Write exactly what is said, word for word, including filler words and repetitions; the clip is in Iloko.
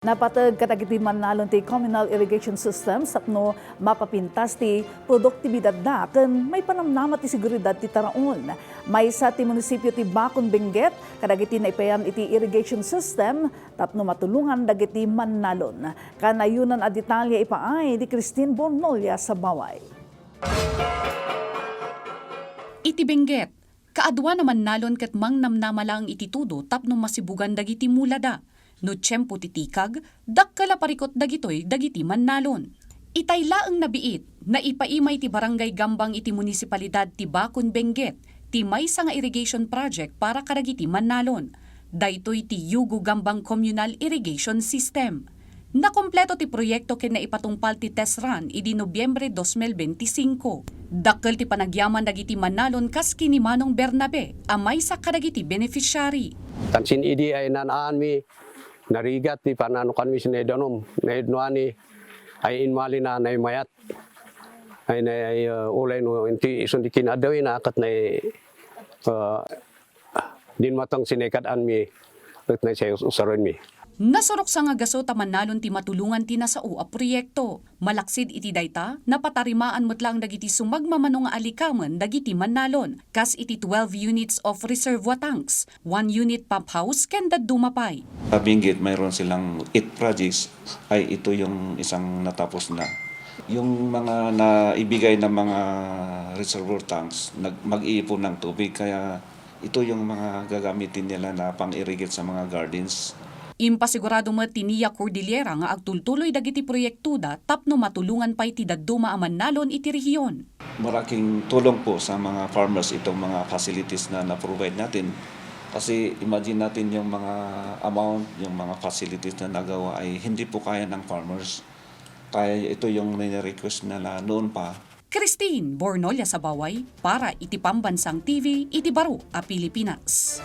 Napateg kadagiti mannalon ti communal irrigation systems tapno mapapintas ti produktibidadda ken maipanamnama ti seguridad ti taraon. Maysa ti munisipio ti Bacon, Benguet kadagiti naipayan iti irrigation system tapno matulongan dagiti mannalon. Kanayonan a detalye ipaay ni Christine Bornolia Sabaway. Iti Benguet, kaaduan a mannalon ket mangnamnama laeng iti tudo tapno masibugan dagiti mulada. No tiempo ti tikag, dakkel a parikut dagitoy dagiti mannalon. Itay laeng nabiit, naipaima iti Barangay Gambang iti munisipalidad ti Bacon, Benguet, ti maysa nga irrigation project para kadagiti mannalon. Daytoy ti Yugo Gambang Communal Irrigation System. Nakompleto ti proyekto ken naipatungpal ti test run idi Nobyembre dos mil benti singko. Dakkel ti panagyaman dagiti mannalon kas ki ni Manong Bernabe a maysa kadagiti beneficiary. Tansin idi ay nanaanmi, narigat ti pananukanmi sinay danum, nayudnoani, ay inmalina, nay mayat. Ay, nay, ay, uh, ulay no, inti, isun di kinadawina, kat nay, uh, din matang sinekad-anmi, kat nay sayus usarenmi. Nasurok sa nga gaso ta mannalon ti matulongan ti nasao a proyekto. Malaksid iti dayta, napatarimaan met laeng dagiti sumagmamano nga alikamen dagiti mannalon, kas iti twelve units of reservoir tanks, one unit pump house, ken dadduma pay. Sa Benguet, mayroon silang eight projects, ay ito yung isang natapos na. Yung mga naibigay na mga reservoir tanks, nag-, mag-iipon ng tubig, kaya ito yung mga gagamitin nila na pang-irrigate sa mga gardens. Impasigurado met ti Nia Cordillera nga agtultuloy dagiti proyektoda tapno matulongan pay ti dadduma a mannalon iti rehiyon. Malaking tulong po sa mga farmers itong mga facilities na na-provide natin. Kasi imagine natin yung mga amount, yung mga facilities na nagawa ay hindi po kaya ng farmers. Kaya ito yung nire-request nila noon pa. Christine Bornolia Sabaway para iti Pambansang T V iti baro a Pilipinas.